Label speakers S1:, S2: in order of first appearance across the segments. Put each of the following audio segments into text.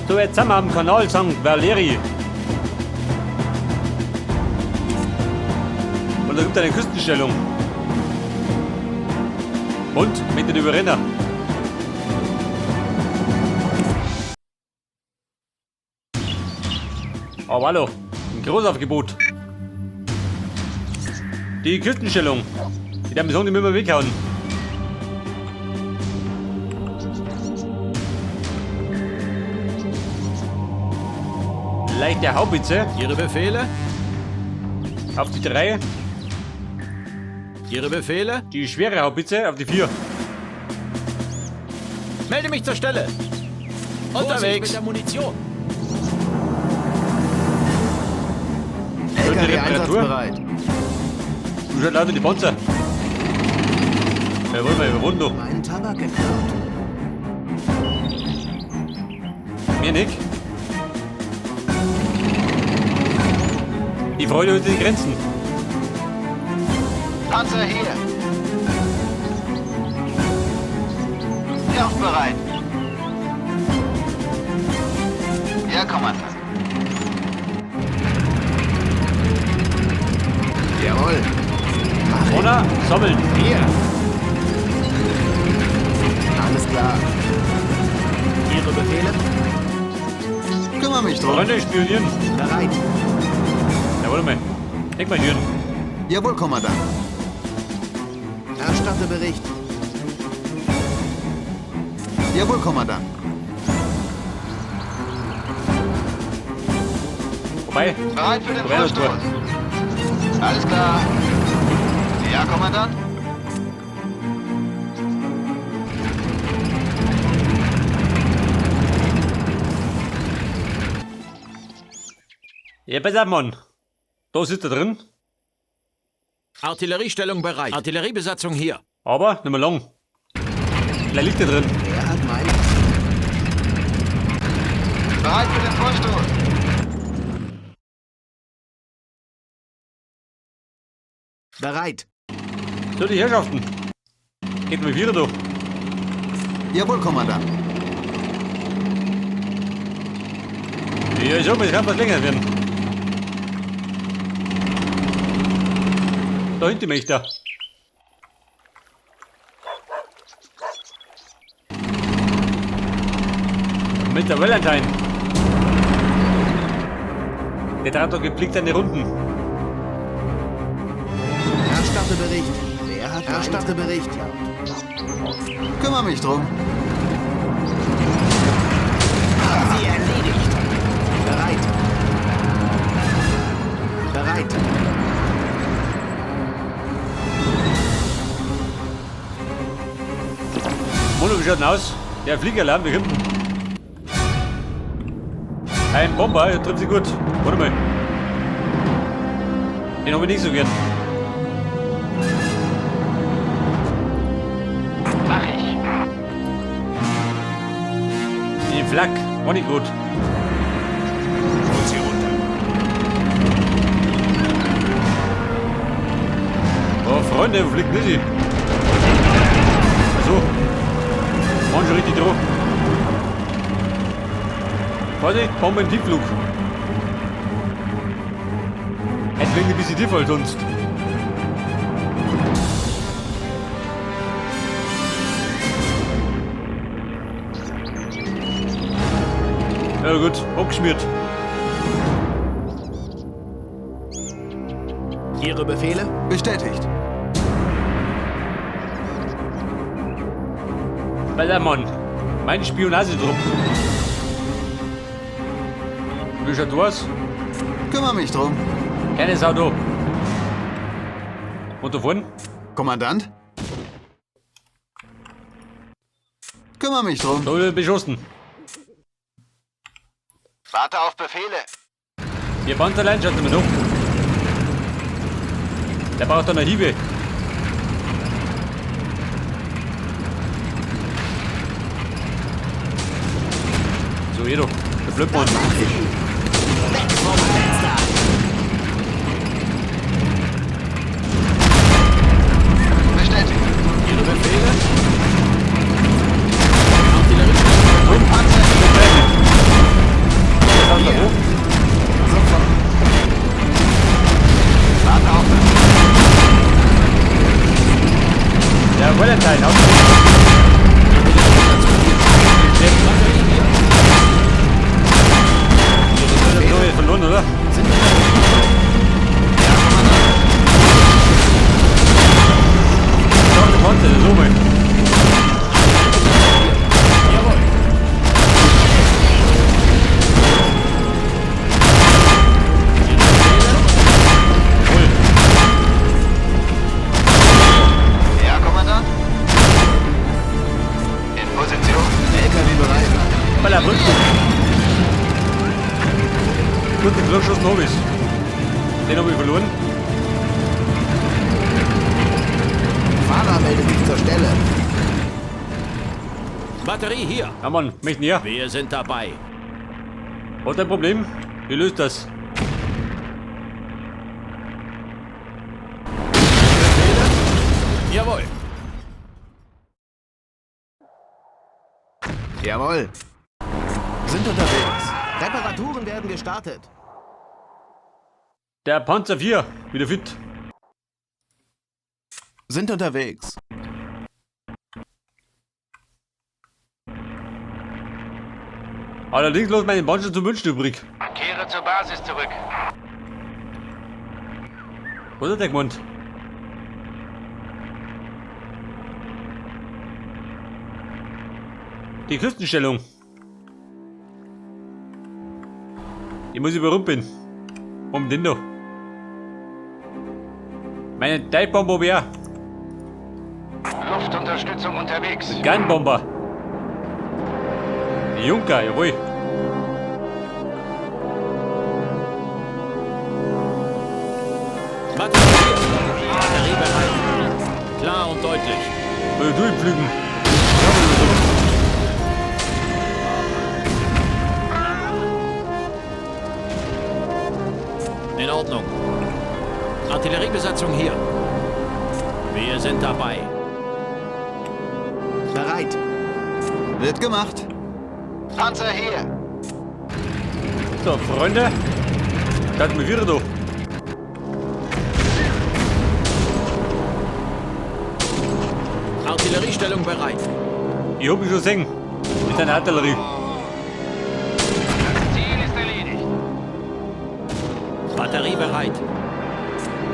S1: So, jetzt sind wir am Kanal St. Valeri. Und da gibt es eine Küstenstellung. Und mit den Überrenner. Oh, hallo. Ein Großaufgebot. Die Küstenstellung. Die haben die müssen wir weghauen. Leichte Haubitze.
S2: Ihre Befehle?
S1: Auf die 3.
S2: Ihre Befehle?
S1: Die schwere Haubitze auf die 4.
S2: Melde mich zur Stelle.
S3: Vorsicht
S2: Unterwegs.
S3: mit der Munition.
S1: Schöne
S4: LKW
S1: Reparatur.
S4: einsatzbereit.
S1: Du schaut lauter die Panzer. Ja, wollen wir überrunden noch.
S4: Meinen Tabak geklaut.
S1: Mir nicht. Die Freude hat die Grenzen.
S5: Panzer hier. Kampfbereit. Ja, Kommandant.
S4: Jawohl. Mach ich.
S1: Oder sammeln.
S4: Hier. Alles klar.
S3: Ihre Befehle?
S5: Kümmere mich drum.
S1: Freunde, spionieren.
S4: Bereit.
S1: Ja, warte mal. Denk mal hier.
S5: Jawohl, Kommandant.
S4: Erstatte Bericht.
S5: Jawohl, Kommandant.
S1: Vorbei.
S5: Bereit für den
S1: Vorbei, das Tor.
S5: Vorstoß. Alles klar. Ja, Kommandant.
S1: Ja, pass auf, Mann. Da sitzt er drin.
S2: Artilleriestellung bereit. Artilleriebesatzung hier.
S1: Aber nicht mehr lang. Vielleicht liegt er drin.
S4: Wer hat meinen...
S5: Bereit für den Vorstoß.
S4: Bereit.
S1: So, die Herrschaften. Geht mal wieder da.
S5: Jawohl, Kommandant.
S1: Ja, ich sag mal, es kann was länger werden. Da hinten möchte er. Mit der Valentine. Der Traktor geblickt seine Runden.
S4: Erstatte Bericht. Wer hat Erstatte Bericht.
S5: Kümmere mich drum.
S3: Haben Sie erledigt.
S4: Bereit. Bereit.
S1: Mono, wie schaut denn aus? Der Fliegerlärm, wir hinten. Ein Bomber, der trifft sich gut. Warte mal. Den hab ich nicht so gern.
S5: Mach ich.
S1: Die Flak, war nicht gut.
S6: Hol sie runter.
S1: Oh, Freunde, wo fliegt denn sie? Achso. Waren schon richtig drauf. Vorsicht, Bombe im Tiefflug. Es fliegt ein bisschen tiefer als sonst. Ja gut, abgeschmiert.
S3: Ihre Befehle?
S5: Bestätigt.
S1: Alter Mann, mein Spionagetrupp. Wie schaut du aus?
S5: Kümmere mich drum.
S1: Keine Sau da. Und da vorne?
S5: Kommandant? Kümmere mich drum.
S1: Da wird beschossen.
S5: Warte auf Befehle.
S1: Ihr Panzerlein schaut mir noch. Der braucht dann eine Hiebe. So, hier doch. Der Blödmann.
S3: Weg vom Fenster.
S5: Bestätigt.
S2: Ihre Befehle? Artilleriestellung
S5: Panzer.
S1: Rückzug. Gut, den Glücksschuss habe ich. Den habe ich verloren.
S4: Fahrer meldet sich zur Stelle.
S2: Batterie hier.
S1: Ja Mann, mich näher.
S2: Wir sind dabei.
S1: Hat ein Problem? Wie löst das?
S2: Befehle? Jawohl.
S4: Jawohl. Sind unterwegs. Reparaturen werden gestartet.
S1: Der Panzer 4, wieder fit.
S4: Sind unterwegs.
S1: Allerdings los meine Bandschuhe zum Wünschen übrig.
S6: Kehre zur Basis zurück.
S1: Was hat der gemeint? Die Küstenstellung. Die muss ich überrumpeln. Um den da. Meine Teilbomber wer?
S6: Luftunterstützung unterwegs.
S1: Gunbomber. Die Junker, jawohl.
S2: Batterie hier. Batterie bereit. Klar und deutlich.
S1: Durchflügen.
S2: In Ordnung. Artilleriebesatzung hier. Wir sind dabei.
S4: Bereit.
S5: Wird gemacht. Panzer hier.
S1: So, Freunde. Starten wir wieder da.
S2: Artilleriestellung bereit.
S1: Ich hab mich schon gesehen. Mit seiner Artillerie.
S6: Das Ziel ist erledigt.
S2: Batterie bereit.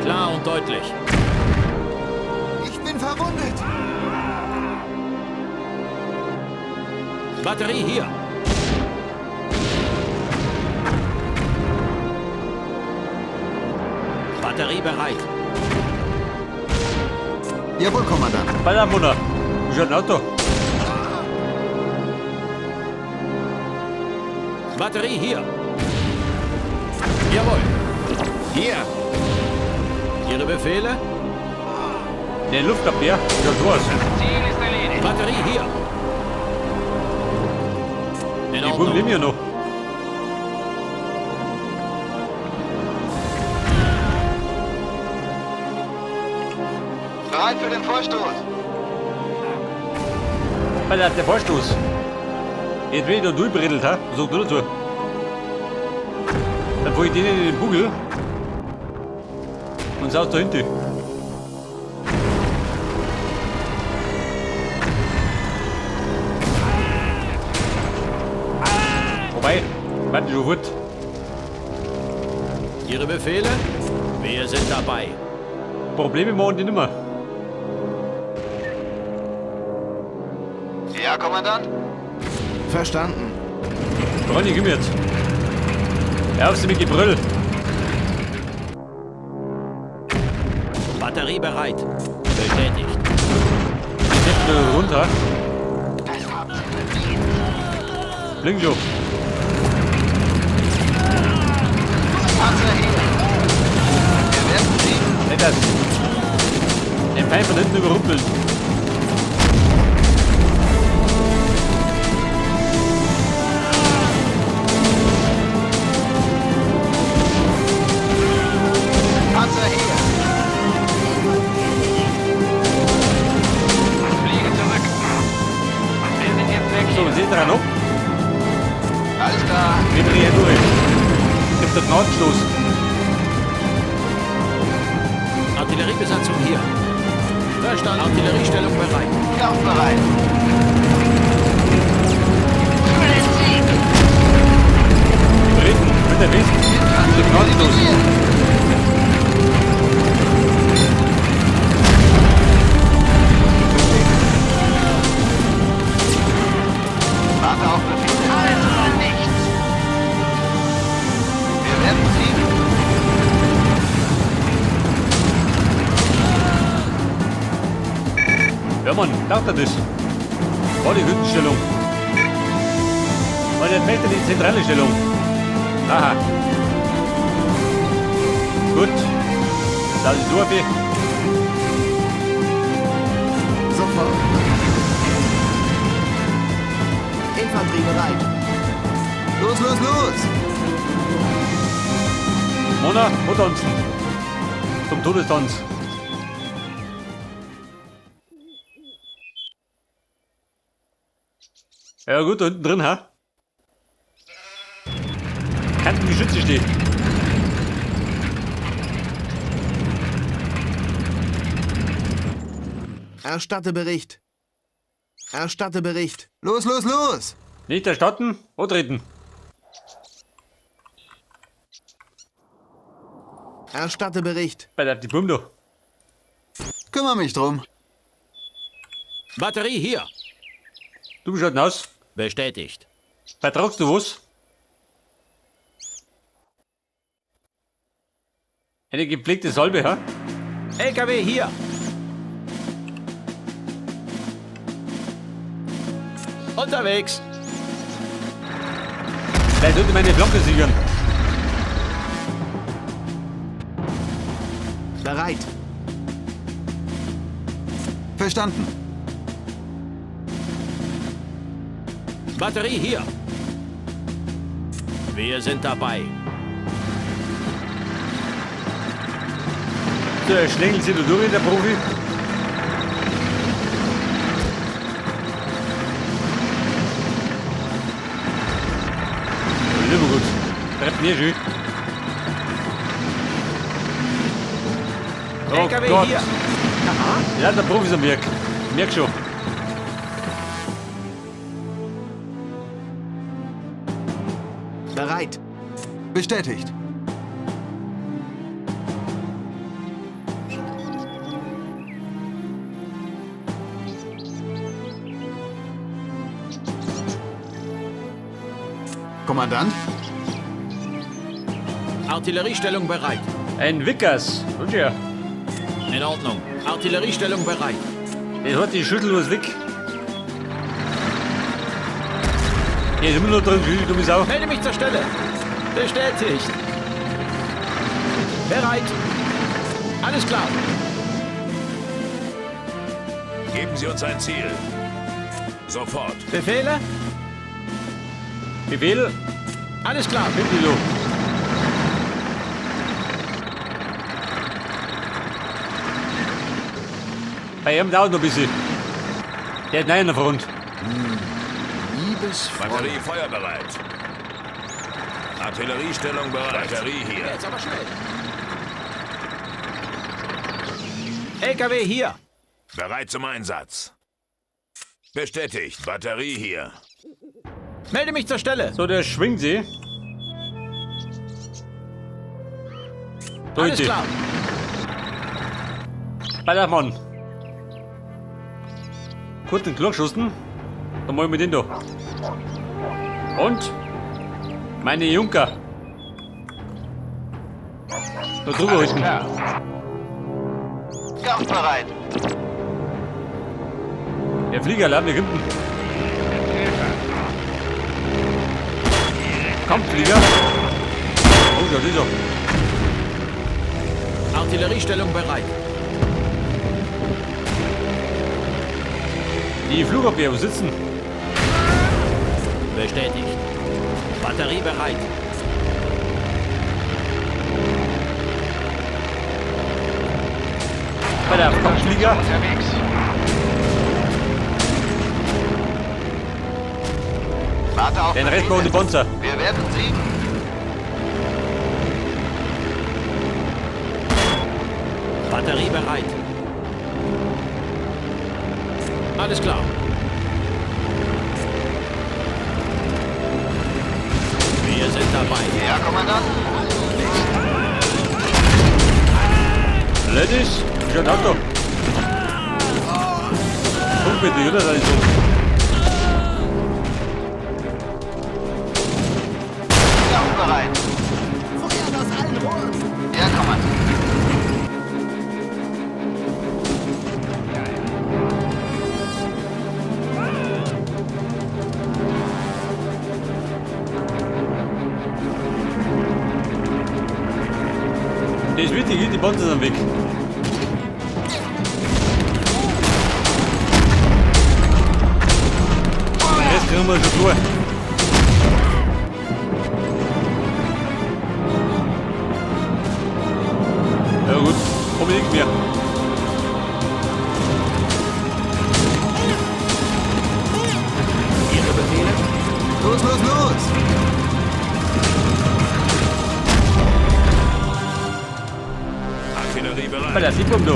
S2: Klar und deutlich.
S5: Ich bin verwundet.
S2: Batterie hier. Batterie bereit.
S5: Jawohl, Kommandant.
S1: Ballermutter. Wie schaut ein Auto?
S2: Batterie hier. Jawohl.
S3: Hier.
S2: Ihre Befehle?
S1: Der Luftabwehr. Schaut so aus.
S6: Ziel ist erledigt.
S2: Batterie hier. In
S1: Die Buben leben
S2: Ordnung.
S1: ja noch.
S5: Bereit für den Vorstoß.
S1: Alter, der Vorstoß. Jetzt werde ich da durchbredelt, ha? Was sagt du dazu? Dann fahr ich denen in den Bugel. Und saus da hinten. Wobei, warte schon fort.
S2: Ihre Befehle? Wir sind dabei.
S1: Probleme machen die nimmer.
S5: Ja, Kommandant.
S4: Verstanden.
S1: Freunde, komm jetzt. Hör auf sie mit Gebrüll.
S2: Batterie bereit. Bestätigt.
S1: Die nur runter. Blink schon.
S5: Panzer hier. Wir werden siegen.
S1: Nicht das. Den Feind von hinten überrumpeln.
S5: Panzer hier.
S6: Fliege zurück. Wir sind jetzt weg
S1: So,
S6: hier.
S1: seht dran ab.
S5: Alles klar.
S1: Wir drehen durch. Gibt den Gnadenstoß.
S2: Artilleriebesatzung hier. Verstanden. Artilleriestellung bereit.
S5: Kampfbereit.
S1: Die Briten mit der West. Der Gnadenstoß.
S5: Warte auf Befehle. Alles oder nichts. Wir werden siegen.
S1: Ja, Mann, dachte das. War die Hüttenstellung. Und jetzt möchte die zentrale Stellung. Aha. Gut. Das ist durch.
S4: Sofort. Infanterie bereit.
S5: Los, los, los!
S1: Mona, tanzen. Zum Todestanz. Ja gut, da hinten drin, ha? Kannten Geschütze stehen.
S4: Erstatte Bericht. Erstatte Bericht.
S5: Los, los, los!
S1: Nicht erstatten, antreten.
S4: Erstatte Bericht.
S1: Bei der die Bum da.
S5: Kümmer mich drum.
S2: Batterie hier.
S1: Du bist halt aus.
S2: Bestätigt.
S1: Vertragst du was? Eine gepflegte Salbe, ha?
S2: LKW hier. Unterwegs.
S1: Vielleicht sollte meine Flanke sichern.
S4: Bereit.
S5: Verstanden.
S2: Batterie hier. Wir sind dabei.
S1: So, er schlängelt sich da durch, der Profi. Lieber gut. Trefft mir schön. Oh
S2: LKW
S1: Gott.
S2: hier.
S1: Ja, der Profi ist am Werk. Merk schon.
S4: Bereit.
S5: Bestätigt. Kommandant?
S2: Artilleriestellung bereit.
S1: Ein Vickers. Und ja.
S2: In Ordnung. Artilleriestellung bereit.
S1: Das hat die Schüttel was weg. Hier ist immer noch drin, du bist auch.
S2: Melde mich zur Stelle. Bestätigt. Bereit. Alles klar.
S7: Geben Sie uns ein Ziel. Sofort.
S2: Befehle?
S1: Befehl.
S2: Alles klar.
S1: Bitte du. Bei ihm dauert noch ein bisschen. Der hat nein in der Front.
S3: Liebes
S7: Batterie feuerbereit. Artilleriestellung bereit. Batterie hier.
S2: Jetzt aber schnell. LKW hier.
S7: Bereit zum Einsatz. Bestätigt. Batterie hier.
S2: Melde mich zur Stelle.
S1: So, der schwingt sie.
S2: Alles klar.
S1: Ballermann. Kurz den Klockschussen. Dann machen wir den da. Und meine Junker. Da drüber hinten.
S5: Kampfbereit.
S1: Der Flieger, wir hinten. Kampfflieger. Oh, das ist er.
S2: Artilleriestellung bereit.
S1: Die Flugabwehr, wo sitzen?
S2: Bestätigt. Batterie bereit.
S1: Bei der Kampfflieger.
S6: Unterwegs.
S5: Warte auf
S1: Den Rest machen die Panzer.
S5: Wir werden siegen.
S2: Batterie bereit. Alles klar. Wir sind dabei.
S5: Ja, Kommandant.
S1: Ladies, schon Auto. Guck bitte, oder? Da ist so.
S5: Kampfbereit.
S3: Feuern aus allen Rohren.
S5: Ja, Kommandant.
S1: Das Wichtige ist, die Panzer sind weg. Das kriegen wir schon klar. Ja gut, hab ich nichts mehr.
S4: Ihre Befehle?
S3: Los, los, los!
S7: Artillerie
S1: Bei
S7: bereit.
S1: der Siebung da.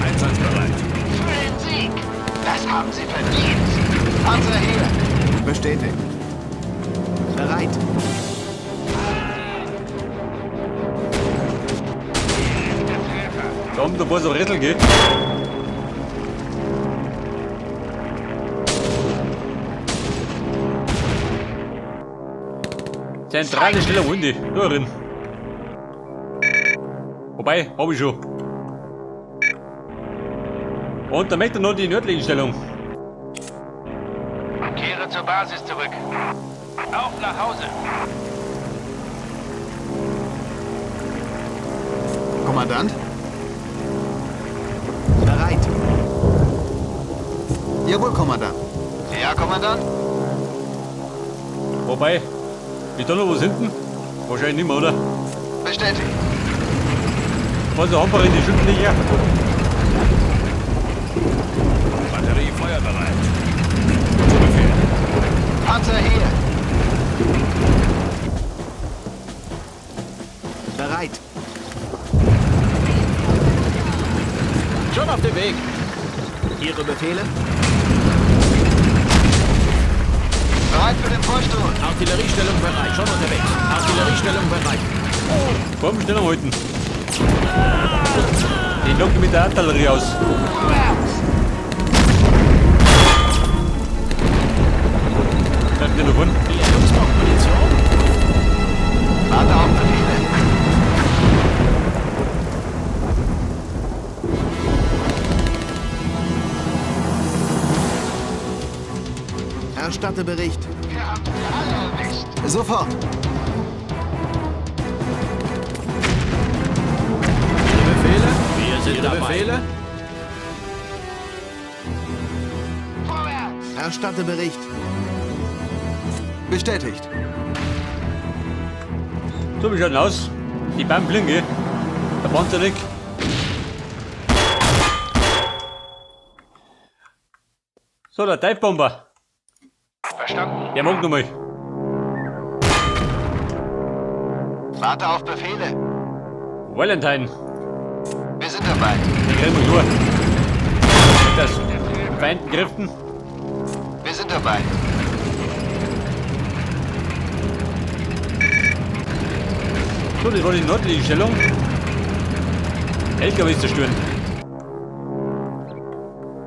S7: Einsatzbereit.
S5: Für den Sieg! Das haben sie verdient!
S3: Panzer her!
S4: Bestätigt. Bereit.
S1: Da haben da ein paar so Rätsel, gell? Zentrale Stelle wollen die. Da drin. Wobei, hab ich schon. Und dann möchte er noch die nördliche Stellung.
S6: Kehre zur Basis zurück. Auf nach Hause.
S3: Kommandant?
S4: Bereit.
S3: Jawohl, Kommandant.
S5: Ja, Kommandant?
S1: Wobei, ist da noch was hinten? Wahrscheinlich nicht mehr, oder?
S5: Bestätigt.
S1: Was haben wir in die Schützenlicher?
S7: Batterie feuerbereit. Zu Befehl.
S5: Panzer hier!
S4: Bereit.
S2: Schon auf dem Weg.
S4: Ihre Befehle?
S5: Bereit für den Vorstoß!
S2: Artilleriestellung bereit. Schon unterwegs. Artilleriestellung bereit.
S1: Bombenstellung halten. Die locken mit der Artillerie aus. Bleibt der noch vorne?
S2: Ihr Jungs braucht Munition.
S5: Warte auf Befehle!
S4: Erstatte Bericht.
S5: Wir haben sie alle erwischt!
S3: Sofort!
S2: Ihre Befehle? Wir sind Ihre dabei. Befehle?
S5: Vorwärts!
S4: Erstatte Bericht.
S3: Bestätigt.
S1: So, wie schaut denn aus? Die beiden fliegen, gell? Der Panzer weg. So, der Divebomber.
S6: Verstanden.
S1: Der mag nochmal.
S5: Warte auf Befehle!
S1: Valentine.
S5: Wir sind dabei!
S1: Den kriegen wir klar. Mit das Feinden Kräften.
S5: Wir sind dabei!
S1: So, das war die nördliche Stellung. LKWs zerstören.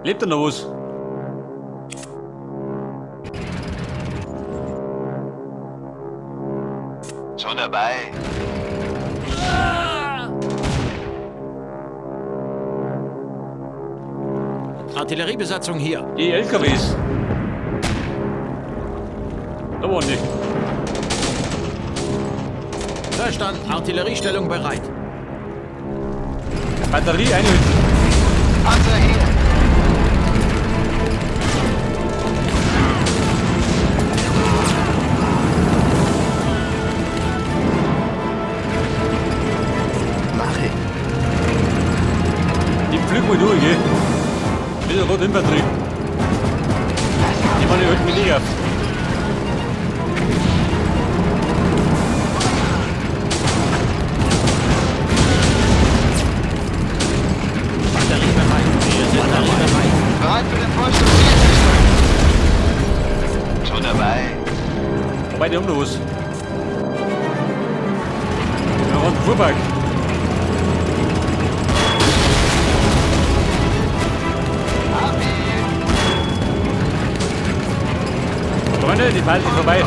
S1: Lebt da noch was?
S5: Schon dabei!
S2: Artilleriebesatzung hier.
S1: Die LKWs. Da waren die.
S2: Verstanden. Artilleriestellung bereit.
S1: Batterie einhüten.
S5: Panzer hier!
S4: Mach ich.
S1: Die pflügen wir durch, gell? Mit der roten Infanterie. Die machen heute mit nicht auf.
S2: Batterie bereit. Wir sind Batterie bereit.
S5: Bereit für den Vorstoß! Schon dabei!
S1: Wobei, die haben noch was. Ja, und Fuhrpark. Freunde, die Party ist vorbei.